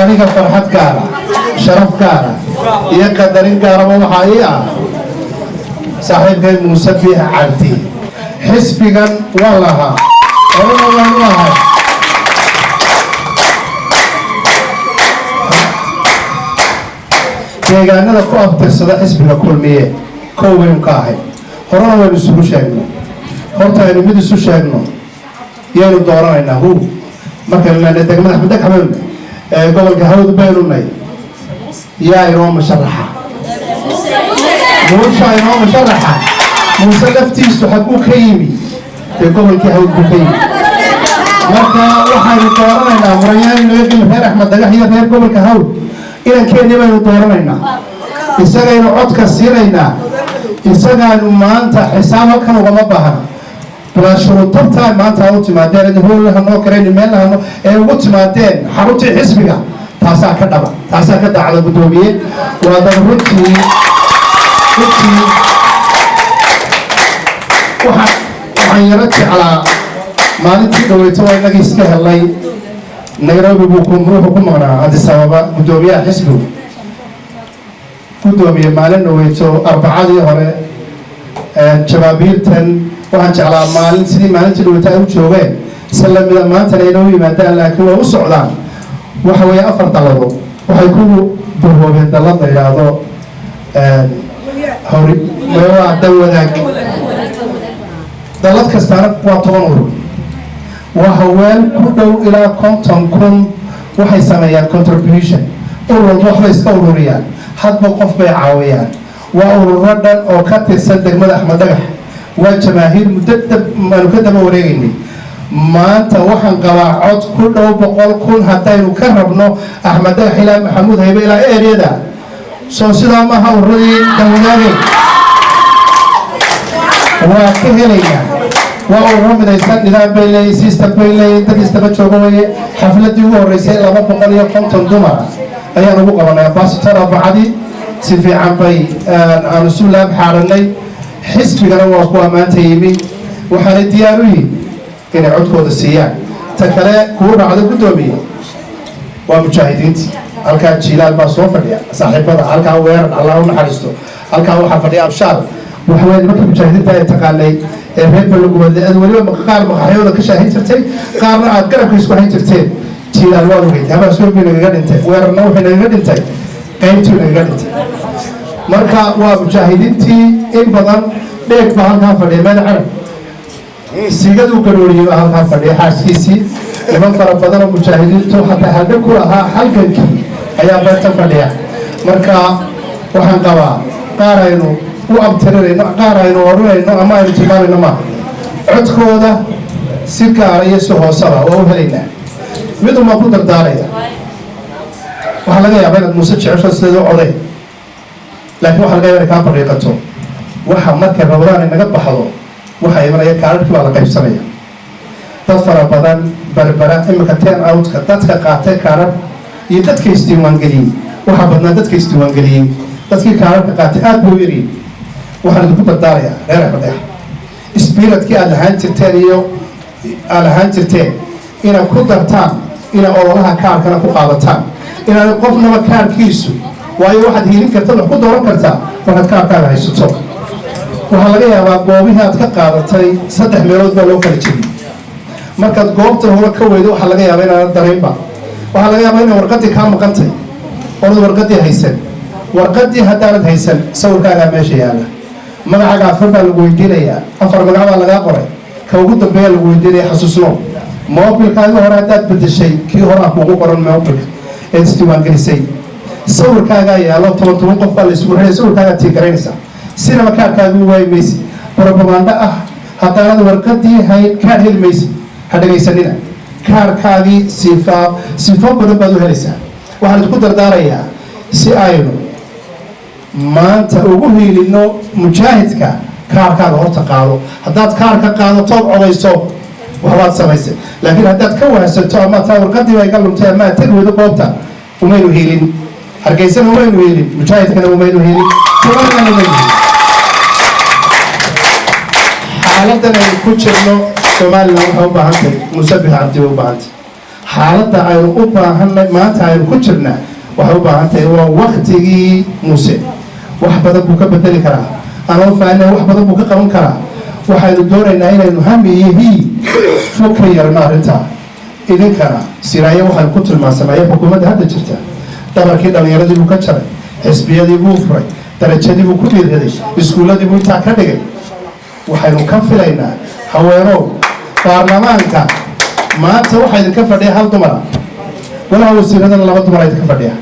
Aniga farxad gaara, sharaf gaara iyo qadarin gaaraba waxaa ii ah saaxiibkay Muuse Biix Cabdi. Xisbigan waa lahaa, horena waan u ahay. Deegaanada ku abtirsada xisbiga Kulmiye kow baynu ka ahay, horena waynu isugu sheegno. Horta aynu mid isu sheegno: yaynu dooranaynaa? Hu markaynu leenahay degmada Axmed Dhagax baynu nahay, gobolka Hawd baynu nahay, yaa inoo musharaxa? Muusha inoo musharaxa. Muuse laftiisu xaguu ka yimi? Dee gobolkii Hawd buu ka yimi. Marka waxaynu dooranaynaa muranyaan inaga reer Axmed Dhagax iyo reer gobolka Hawd. Inankeenni baynu dooranaynaa, isagaynu codka siinaynaa, isagaanu maanta xisaab halkan ugama baahna. Bilaa shuruudtabtaa maanta ha u timaadeen, hoolha noo karayni, meelahano ee ugu timaadeen xaruntii xisbiga, taasaa ka dhaba, taasaa ka daacda. Guddoomiye, waa dad runtii waxaan yaro jeclaa. Maalintii dhaweyto waa inagii iska helnay Nairobi, buu wuxuu ku maqnaa Addis Ababa guddoomiyaha xisbigu. Guddoomiye, maalin dhaweyto, Arbacadii hore, jabaabiirtan waxaan jeclaa maalin sidii maalintii dhaweyto ay u joogeen si lamida maantana inoo yimaadaan, laakiin waa u socdaan. Waxa weeye afar dalladood waxay ku bahoobeen dallad la yidhaahdo hori waa Dawadaag. Dallad kastaana waa 10 urur, waa haween ku dhow ilaa 50,000. Waxay sameeyaan contribution, urur walba waxbay iska ururiyaan, hadba qof bay caawiyaan. Waa ururo dhan oo ka tirsan degmada Axmed Dhagax. Waa jamaahiir muddo aanu ka daba wareegaynay. Maanta waxaan qabaa cod ku dhow 100,000 haddaynu ka rabno Axmed Dhagax ilaa Maxamuud Haybe ilaa eriyada. Soo sidaa maaha? Ururadii dawadaagay waa ka helaynaa. Waa ururo midaysan, nidaam bay leeyihin, system bay leeyihin, dad istaba jooga weeye. Xafladii ugu horreysay 250 dumar ayaan ugu qabanay Ambassador Arbacadii. Si fiican bay aanu isu laab xaadhanay. Xisbigana waa kuwa maanta yimi, waxaanay diyaar u yihin inay codkooda siiyaan. Ta kale kuu raacdo, guddoomiye, waa mujaahidiinta. Halkaa Jiilaal baa soo fadhiya, saaxiibada halkaa Weerar, Allah u naxariisto. Halkaa waxaa fadhiya Abshaar. Waxa weeye nimankii mujaahidiinta ay taqaanay ee reer Balugubadle, aad weliba qaar maqaxyooda ka shaahin jirtay, qaarna aad garabka isku hayn jirteen. Jiilaal waad ogeyd, Habaasweyn buu nagaga dhintay, Weerarna wuxuu nagaga dhintay, qaybtuu nagaga dhintay. Marka waa mujaahidiintii in badan. Dheeg baa halkaa fadhiya, meel Carab siigaduu garooriyey baa halkaa fadhiya, xaaskiisii. Niman fara badan oo mujaahidiintu xataa haldhag ku lahaa halgankii ayaa beerta fadhiya. Marka waxaan qabaa qaar aynu u abtirinayno, qaar aynu odhanayno ama aynu tilmaamayno maaha. Codkooda si gaara iyo si hoosaba waa u helaynaa. Mid unbaan ku dardaaraya: waxaa laga yaabaa inaad Muuse jecesho sideed u coday, laakiin waxa laga yaba inay kaa bariiqato. Waxa markay Rabadaan inaga baxdo, waxaa imanaya kaararkii baa la qaybsanaya. Dad fara badan Berbera iminka turn outka dadka qaatay kaarar iyo dadka isdiiwaangeliyey, waxaa badnaa dadka isdiiwaangeliyey. Dadkii kaararka qaatay aad buu u yaryihin. Waxaan idinku dardaarayaa, reer Axmed Dhagax, spiritkii aad lahaan jirteen iyo aad lahaan jirteen inaad ku dartaan, inaad ololaha kaarkana ku qaadataan, inaad qofnaba kaarkiisu, waayo waxaad hiilin karta, wax ku dooran kartaa markaad kaarkaaga haysato. Waxaa laga yaabaa goobihii aad ka qaadatay saddex meelood baa loo kala jebiyey. Markaad goobta hore ka weydo, waxaa laga yaabaa inaadan daraynba. Waxaa laga yaabaa inay warqaddii kaa maqantay oonad warqaddii haysan. Warqaddii haddaanad haysan, sawirkaagaa meesha yaalla, magacaaga afar baa lagu weydiinayaa, afar magac baa lagaa qoray, ka ugu dambeeya lagu weydiinaya. Xasuusno, mobilkaagi hore haddaad bedeshay, kii horaa kuugu qoran mobilka eed isdiiwaangelisay. Sawirkaagaa yaallo, toban toban qof baa la isugu xidhay, sawirkaagaa tiigaraynaysaa, sinaba kaarkaagu waayi maysi. Propaganda ah haddaanad warqadii hayn kaar heli maysi, ha dhegaysanina. Kaarkaagii sifaa sifo badan baad u helaysaa. Waxaan isku dardaarayaa, si aynu maanta ugu hiilino mujaahidka, kaarkaaga horta qaado. Haddaad kaarka qaadatood codayso, waxbaad samaysay. Laakiin haddaad ka wahsato ama taa warqadii baa iga luntay ama aad tegi weydo goobta, umaynu hiilin Hargeysana, umaynu hiilin mujaahidkana, umaynu hiilin Somaliland, umaynu hiilin. Xaaladan aynu ku jirno, Somaliland waxay u baahantay Muuse Biixi Cabdi bay u baahantay. Xaaladda aynu u baahanay maanta aynu ku jirnaa waxay u baahan tahay, waa waktigii Muuse. Wax badan buu ka bedeli karaa, anoo fahanay, wax badan buu ka qaban karaa. Waxaynu doonaynaa inaynu hami iyo hiy fog ka yeelno arrintaa. Idinkana Siraaye waxaynu ku tilmaansanaya xukuumadda hadda jirta, dabarkii dhallinyaradii buu ka jaray, xisbiyadii buu furay, darajadii buu ku dhiirraday, iskuulladii buu intaa ka dhigay. Waxaynu ka filaynaa, haweenow, baarlamaanka maanta waxaa idinka fadhiya hal dumara, golaha wasiiradana laba dumara idinka fadhiya.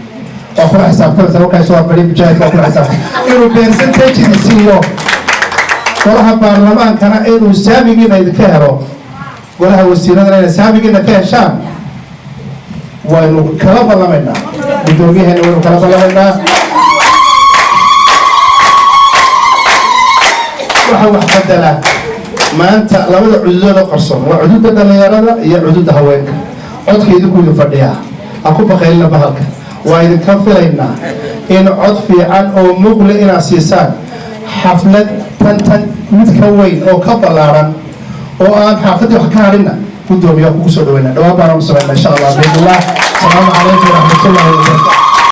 Waa kula xisaabtamaysa markaa soo fadhiya Mujaahid, waa kula xisaabtan inuu percentage siiyo golaha baarlamaankana, inuu saamigiina idinka helo, golaha wasiiradana inay saamigiina ka heshaan. Waynu kala ballamaynaa guddoomiyaheena, waynu kala ballamaynaa. Waxa wax bedela maanta labada cududooda qarsoon waa cududa dhalinyarada iyo cududa haweenka. Codka idinku idin fadhiyaa, ha ku baqaylina bahalka. Waa idinka filaynaa in cod fiican oo muqle inaad siisaan. Xaflad tan tan mid ka weyn oo ka ballaaran oo aan xaafaddii wax ka hadhinna guddoomiyaa kugu soo dhaweynaa. Dhawaan baana u samaynaa, insha Allah, biidnillah. Asalaamu calaykum waraxmatullahi wabarakatu.